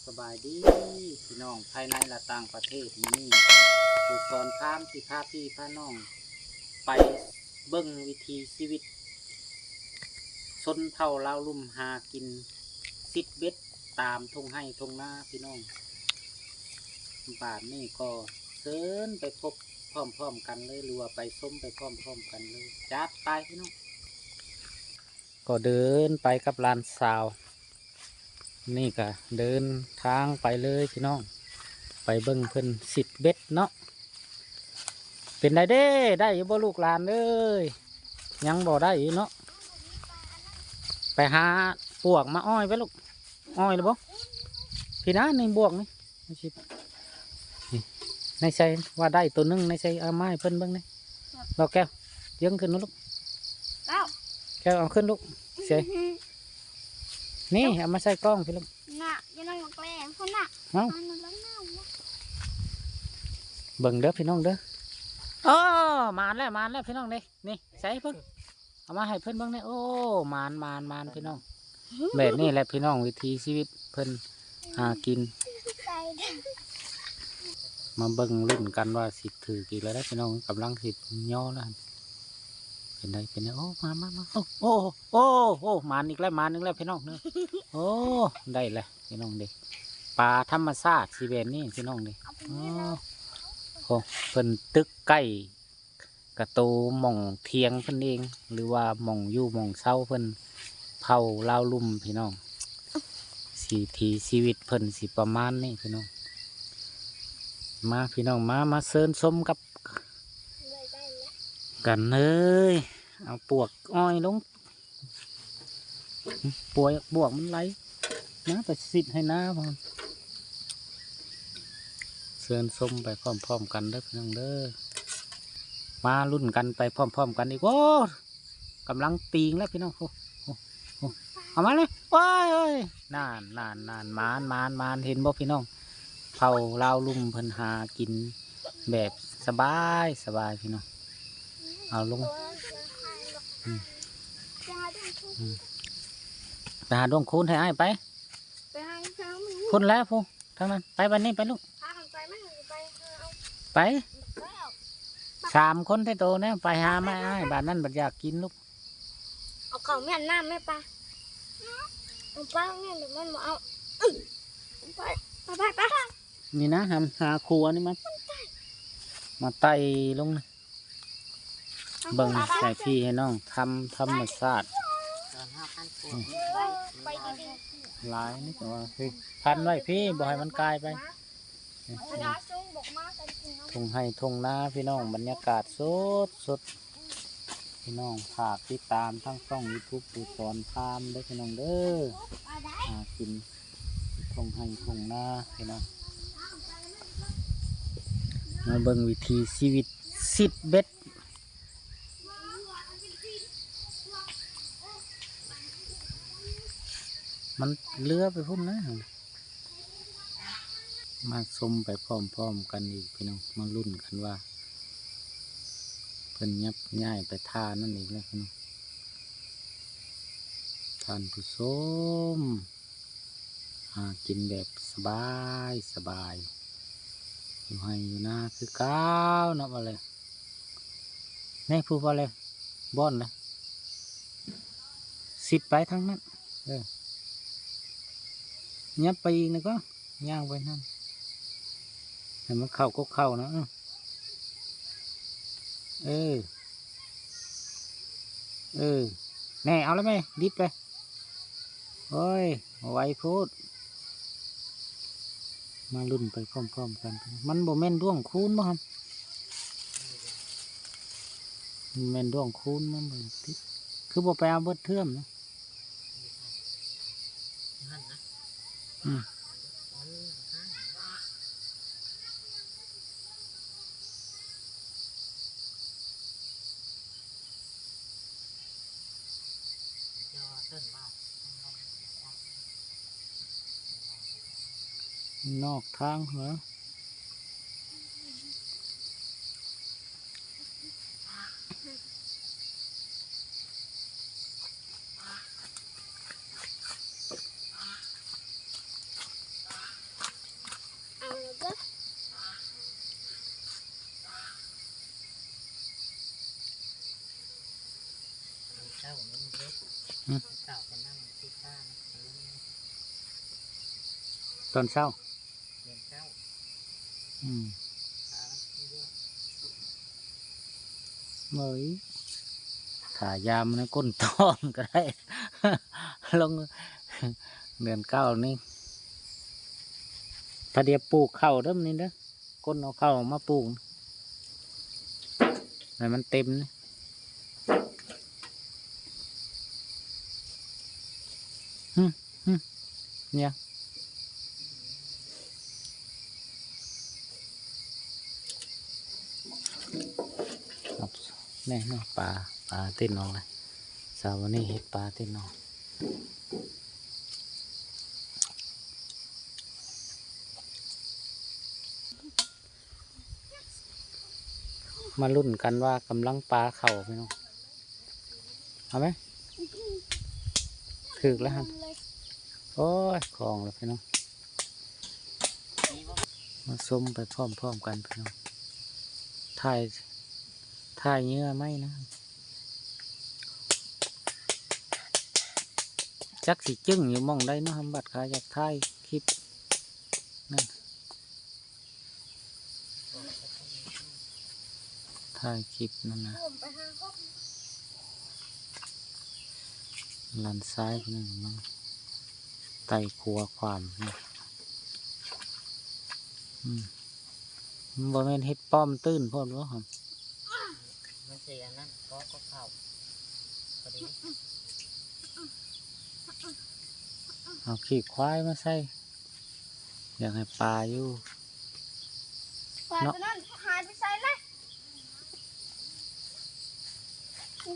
ສະບາຍດີພີ່ນ້ອງພາຍໃນ ແລະ ຕ່າງປະເທດ. ມື້ນີ້ຄູສອນພາມຊິພາພີ່ພານ້ອງໄປເບິ່ງວິຖີຊີວິດຊົນເຜົ່າລາວລຸ່ມຫາກິນ ຊິດເບັດຕາມທົ່ງໄຮ່ທົ່ງນາພີ່ນ້ອງ. ບາດນີ້ກໍເຊີນໄປພົບພ້ອມໆກັນເລີຍ ຫຼືວ່າໄປຊົມໄປພ້ອມໆກັນເລີຍ. ຈັດໄປພີ່ນ້ອງ. ກໍເດີນໄປກັບຫຼານສາວ ນີ້ກະເດີນທາງໄປເລີຍພີ່ນ້ອງ ໄປເບິ່ງເພິ່ນຊິດເບັດເນາະ. ເປັນໃດເດ້ ໄດ້ຢູ່ບໍ່ລູກຫຼານເອີຍ? ຍັງບໍ່ໄດ້ຢູ່ເນາະ. ໄປຫາປວກມາອ້ອຍໄປລູກ. ອ້ອຍແລ້ວບໍ່? ພີ້ນະ ໃນບວກນີ້ ໃນໃສວ່າໄດ້ໂຕໜຶ່ງ ໃນໃສ ເອົາມາໃຫ້ເພິ່ນເບິ່ງແດ່. ດອກແກ້ວ ຍົກຂຶ້ນລູກ. ແກ້ວ ເອົາຂຶ້ນລູກ. ໃສ ນີ້ ເອົາມາໃສ່ກ້ອງພີ້ລູກ. ນະ ຢູ່ນຳບັກແລ້ພຸ້ນນະ. ເອົ້າ ເບິ່ງເດີພີ່ນ້ອງເດີ. ໂອ້ ມານແລ້ວ ມານແລ້ວພີ່ນ້ອງເດ້. ນີ້ ໃສ່ເບິ່ງ ເອົາມາໃຫ້ເພິ່ນເບິ່ງແດ່. ໂອ້ ໝານ ໝານ ໝານພີ່ນ້ອງ. ແບບນີ້ແຫຼະພີ່ນ້ອງ ວິຖີຊີວິດເພິ່ນຫາກິນ. ມາເບິ່ງລຸ້ນກັນວ່າຊິຖືກອີກແລ້ວເດ້ພີ່ນ້ອງ. ກຳລັງຊິຍໍແລ້ວ. ເປັນໃດ ເປັນໃດ? ໂອ້ ມາ ມາ ມາ. ໂອ້ ໂອ້ ໂອ້ ໝານອີກແລ້ວ ໝານອີກແລ້ວພີ່ນ້ອງ. ໂອ້ ໄດ້ແລ້ວພີ່ນ້ອງເດ້. ປາທຳມະຊາດຊິແບບນີ້ພີ່ນ້ອງເດ້. ໂອ້ ໂອ້ ເພິ່ນຕຶກໃກ້ ກະໂຕໝ່ອງຖຽງເພິ່ນເອງ ຫຼືວ່າໝ່ອງຢູ່ໝ່ອງເຊົາເພິ່ນ ເຜົ່າລາວລຸ່ມພີ່ນ້ອງ. ວິຖີຊີວິດເພິ່ນຊິປະມານນີ້ພີ່ນ້ອງ. ມາພີ່ນ້ອງ ມາ ມາເຊີນຊົມກັບກັນເລີຍ. ເອົາປວກອ້ອຍລົງ. ປວກ ປວກມັນໄຫຼ ມາໄປຊິດໃຫ້ນາພຸ້ນ. ເຊີນຊົມໄປພ້ອມໆກັນເດີພີ່ນ້ອງເດີ. ມາລຸ້ນກັນໄປພ້ອມໆກັນອີກ. ໂອ້ ກຳລັງຕີງແລ້ວພີ່ນ້ອງ. ໂອ້ ໂອ້ ໂອ້ ເອົາມາເລີຍ. ໂອ້ຍ ນັ້ນ ນັ້ນ ນັ້ນ ໝານ ໝານ ໝານ. ເຫັນບໍ່ພີ່ນ້ອງ ເຜົ່າລາວລຸ່ມເພິ່ນຫາກິນແບບສະບາຍ ສະບາຍພີ່ນ້ອງ. ເອົາລົງ. ອືມ ອືມ ໄປຫາດ້ວງຄູນໃຫ້ອ້າຍໄປ. ໄປຫາ ພຸ້ນແຫຼະ ພຸ້ນ ທາງນັ້ນ. ໄປບາດນີ້ໄປລູກ. ພາກັນໄປ ມັນໄປຫາເອົາ ໄປ ໄປເອົາ ສາມຄົນແທ້ໂຕແນວ ໄປຫາມາອ້າຍ. ບາດນັ້ນບັດຢາກກິນລູກ. ເອົາເຂົ້າແມ່ນນ້ຳແມ່ປາ ເອົາປາແມ່ນ ດຽວມັນບໍ່ເອົາ. ໄປ ໄປ ໄປ ໄປ. ນີ້ນະ ຫາ ຫາຂົວນີ້ມາ ມາໄຕ່ລົງນະ. ເບິ່ງໃຫ້ພີ່ໃຫ້ນ້ອງທຳ ທຳມະຊາດ. ອືມ ຫຼາຍນີ້ກໍວ່າ ເຮີ້ຍ ພັນໄວ້ພີ່ ບໍ່ໃຫ້ມັນກາຍໄປ. ທົ່ງໄຮ່ທົ່ງນາພີ່ນ້ອງ ບັນຍາກາດສົດໆ. ພີ່ນ້ອງຝາກຕິດຕາມທາງຊ່ອງຢູທູບ ພູສອນພາມເດີພີ່ນ້ອງເດີ. ຫາກິນທົ່ງໄຮ່ທົ່ງນາພີ່ນ້ອງ. ມາເບິ່ງວິຖີຊີວິດຊິດເບັດ. ມັນເຫຼືອໄປພຸ້ນນະ. ມາຊົມໄປພ້ອມໆກັນອີກພີ່ນ້ອງ ມາລຸ້ນກັນວ່າເພິ່ນຍັບຍ້າຍໄປທ່ານັ້ນອີກແລ້ວພີ່ນ້ອງ. ທ່ານຜູ້ຊົມ ຫາກິນແບບສະບາຍສະບາຍ ຢູ່ໄຮ່ຢູ່ນາຄືເກົ່າເນາະ. ວ່າແລ້ວ ແນ່ ຜູ້ວ່າແລ້ວ ບ່ອນລະ ຊິດໄປທາງນັ້ນ. ເອີ ຍັບໄປອີກນະກໍ ຍ່າງໄປຫັ້ນ ໃຫ້ມັນເຂົ້າກົກເຂົ້ານະ. ເອີ ເອີ ເອີ ແນ່ ເອົາລະແມ່ ດິດໄປ. ໂອ້ຍ ໄວໂພດ. ມາລຸ້ນໄປພ້ອມໆກັນ. ມັນບໍ່ແມ່ນດ້ວງຄູນບໍ່ຫັ້ນ? ມັນແມ່ນດ້ວງຄູນມັນບໍ່ຕິດ. ຄືບໍ່ໄປເອົາເບິດເທື່ອມນະ? ອືມ. ນອກທາງເຫືອ. ເ ອືມ ຕອນເຊົ້າ ອືມ ເອີຍ ຖ້າຢາມໃນກົ້ນຕອມກໍໄດ້ ລົງເດືອນເກົ້ານີ້ ຖ້າດຽວປູກເຂົ້າເດີ້ ນີ້ເດີ້ ກົ້ນເອົາເຂົ້າມາປູກໃຫ້ມັນເຕັມນີ້ ຫຶ ຫຶ ເນຍ ແນ່ເນາະ ປາ ປາເຕັ້ນອອກແລ້ວ ເຊົ້າວັນນີ້ເຫັດປາເຕັ້ນອອກ. ມາລຸ້ນກັນວ່າກຳລັງປາເຂົ້າພີ່ນ້ອງ ເອົາໄໝ? ຖືກແລ້ວຫັ້ນ ໂອ້ຍ ຂອງແລ້ວພີ່ນ້ອງ ມາຊົມໄປພ້ອມໆກັນພີ່ນ້ອງ ຖ່າຍ ຖ່າຍເຫຍື່ອໄມ້ນະ ຈັກຊິຈຶ້ງຢູ່ໝ່ອງໃດເນາະ ຫຳບັດຂ້າຢາກຖ່າຍຄລິບນັ້ນ ຖ່າຍຄລິບນັ້ນນະ ຫຼານຊາຍຜູ້ໜຶ່ງກຳລັງໄຕ່ຂົວຂວາມ ອືມ ມັນບໍ່ແມ່ນເຫັດປ້ອມຕື້ນໂພດບໍ່ຫຳ? ມັນຊິອັນນັ້ນ ກໍ ກໍເຂົ້າພໍດີ ເອົາຂີ້ຄວາຍມາໃສ່ ຢາກໃຫ້ປາຢູ່ ປາ ເນາະ ຕົວນັ້ນຫາຍໄປໃສລະ?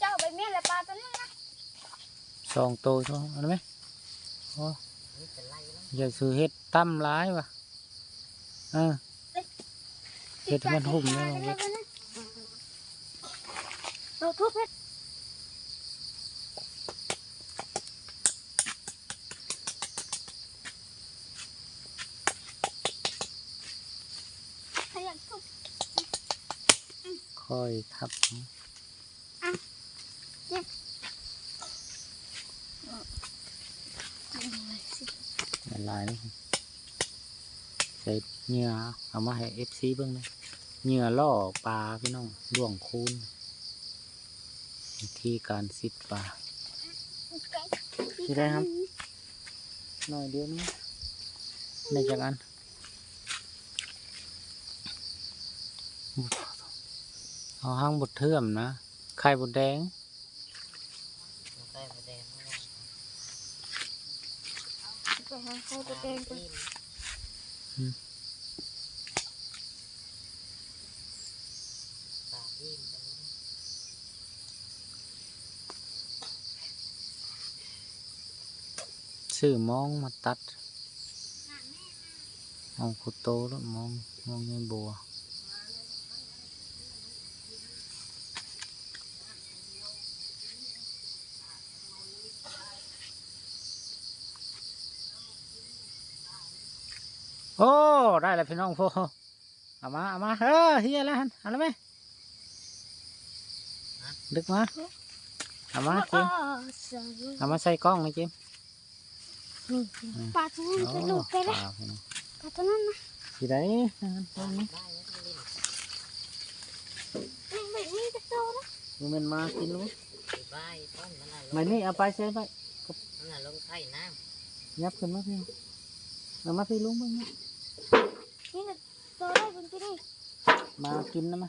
ເຈົ້າໄປເມຍລະປາຕົວນັ້ນນະ ສອງໂຕ ເອົາໄດ້ໄໝ? ໂອ້ ຢ່າສູ່ເຮັດຕ່ຳຫຼາຍວ່າ ເອີ ເຮັດໃຫ້ມັນຫຸ້ມແນ່ ເຮັດ ເອົາທຸບເຮັດ ຂ້ອຍທັບ ອ່ະ ເຈັບ ຫຼາຍໆ ໃສ່ເຫຍື່ອ ເອົາມາໃຫ້ເອັຟຊີເບິ່ງເດີ້ ເຫຍື່ອລໍ້ປາພີ່ນ້ອງ ຫຼວງຄູນ ວິທີການຊິດປາ ຊິໄດ້ຫຳ? ໜ້ອຍດຽວນີ້ ໄດ້ຈັກອັນ? ເອົາຫາງບົດເທື່ອມນະ ໄຂ່ມົດແດງ ໄຂ່ມົດແດງ ໄປຫາໄຂ່ມົດແດງກ່ອນ ອືມ. ຊື້ມອງມາຕັດ ມອງຄູ່ໂຕໂລດ ມອງ ມອງໃຫຍ່ບົວ. ໂອ້ ໄດ້ແລ້ວພີ່ນ້ອງ ໂອ້ ເອົາມາ ເອົາມາ ເອີ ເຮຍແລ້ວຫັ້ນ ເອົາແລ້ວແມະ ດຶກມາ ເອົາມາ ເຈມ ເອົາມາໃສ່ກ້ອງນີ້ ເຈມ. ອືມ ອືມ ປາຕົວນັ້ນ ໂອ້ ໄປລູກໄປເລີຍ ປາ ປາຕົວນັ້ນນະ ຊິໄດ້ ນັ້ນ ນັ້ນ ນີ້ ນີ້ແບບນີ້ຈັກໂຕນະ ບໍ່ແມ່ນໝາກິນບໍ່? ໃບນີ້ເອົາໄປໃສ່ໄວ້ ນັ້ນລະ ລົງໄຂ່ນ້ຳ ຫຍັບຂຶ້ນມາພີ້ ເອົາມາພີ້ ລຸງເບິ່ງ ນີ້ນະ ໂຕໄດ້ເບິ່ງພີ້ນີ້ ໝາກິນນະ ມາ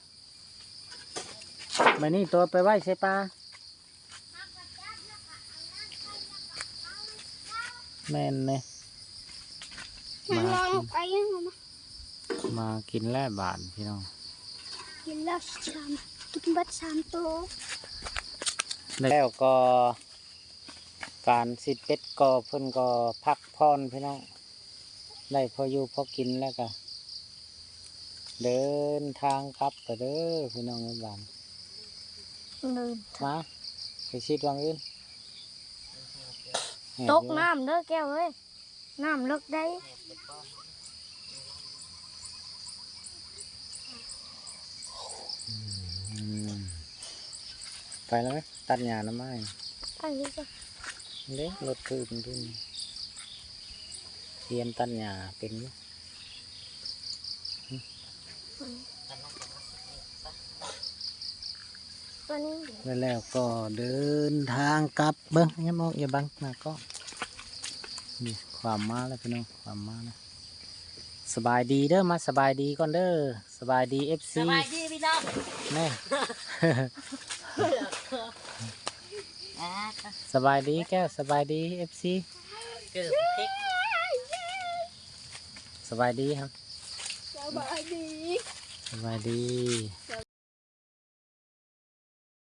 ໃບນີ້ໂຕໄປໄວ້ໃສ່ປ່າ. ແມ່ນເດ້ ໝາກິນ ໝາກິນແລ້ວບາດ ພີ່ນ້ອງ ກິນແລ້ວສາມ ກິນເບິດສາມໂຕ ແລ້ວກໍ ການຊິດເບັດກໍເພິ່ນກໍພັກຜ່ອນ ພີ່ນ້ອງ ໄດ້ພໍຢູ່ພໍກິນແລ້ວກະເດີນທາງກັບໄປເດີພີ່ນ້ອງເອີຍ ບາດນີ້ ເດີນທາງ ມາ ໄປຊິດຫວ່າງອື່ນ ຕົກນ້ຳເດີແກ້ວເອີຍ ນ້ຳເລິກໃດ໋ ອືມ ໄປແລ້ວ ຕັດຫຍ້ານຳໄມ້. ອັນນີ້ກໍ ເດ້ ລົດຄືນພຸ້ນ ຕຽມຕັດຫຍ້າເປັນຢູ່. ອັນນີ້ ແລ້ວ ແລ້ວກໍເດີນທາງກັບ. ເບິ່ງ ຍາມອອກ ຢ່າບັງໜ້າກ້ອງ. ນີ້ ຂວາມມາແລ້ວພີ່ນ້ອງ ຂວາມມາແລ້ວ. ສະບາຍດີເດີ ມາສະບາຍດີກ່ອນເດີ. ສະບາຍດີ ເອັຟຊີ ສະບາຍດີພີ່ນ້ອງ ແນ່. ອ່າ ສະບາຍດີແກ້ວ ສະບາຍດີ ເອັຟຊີ ເກີບພິກ ສະບາຍດີຄັບ ສະບາຍດີ ສະບາຍດີ.